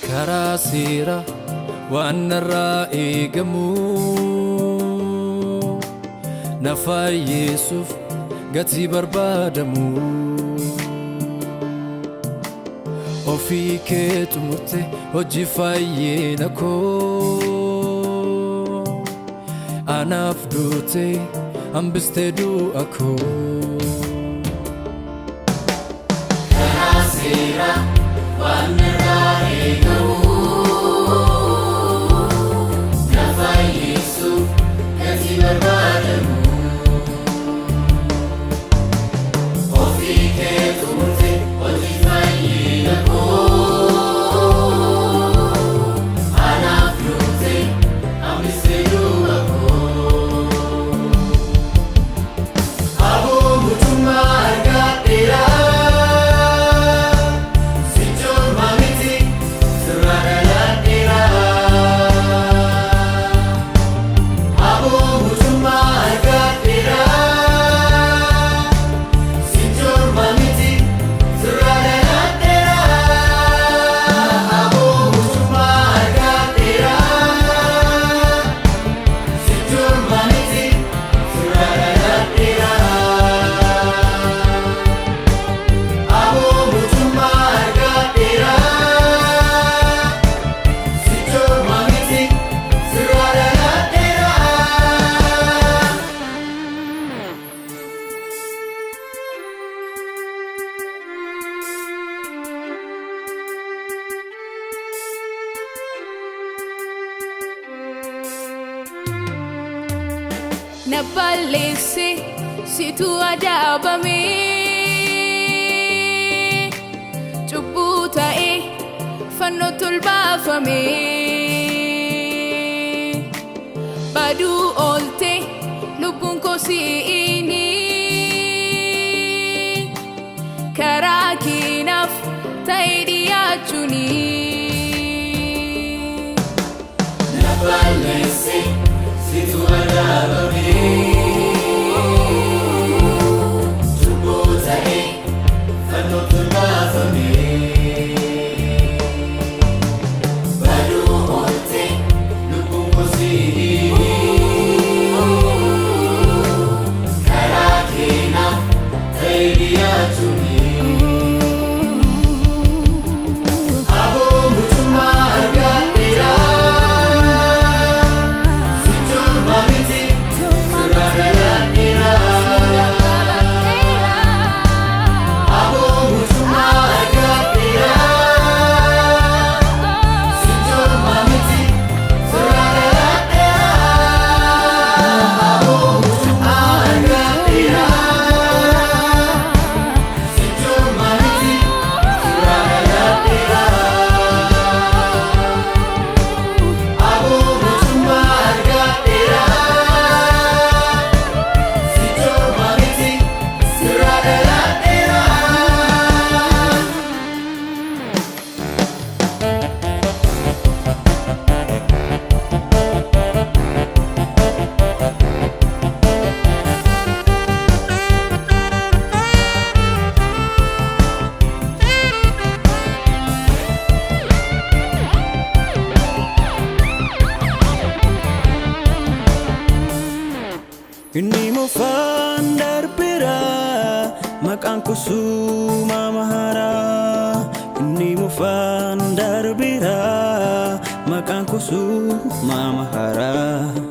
Karaa seera waan narraa eegamu na fayyeessuuf gatii barbaadamu. Ofii kee xumurte hojii fayyina koo, anaaf duute hambistee du'a koo. Karaa seera waan narraa eegamu na fayyisuuf gatii barbaadamu. Ofii kee xumurte hojii fayyina koo, anaaf duute hambistee du'a koo. Aboo mucummaa argadheera, sichorma miti sirraa dhaladheera. Aboo mucummaa argadheera, sichorma miti sirraa dhaladheera. Aboo mucummaa argadheera, sichorma miti sirraa dhaladheera. Aboo mucummaa argadheera, sichorma miti sirraa dhaladheera. Na balleesse situ adaabame, cubbuu ta'e fannoo tolbaafame, baduu oolte lubbuun koo si'ini, karaa keenaaf ta'e dhiyaachuuni. Na balleesse situ adaabame, cubbuu ta'e fannoo tolbaafame, baduu oolte lubbuun koo si'ini, karaa keenaaf ta'e dhiyaachuuni. Aboo mucummaa argadheera, sichorma miti Inni moofaan darbeera, maqaan koo suuma haaraa. Inni moofaan darbeera, maqaan koo suuma haaraa.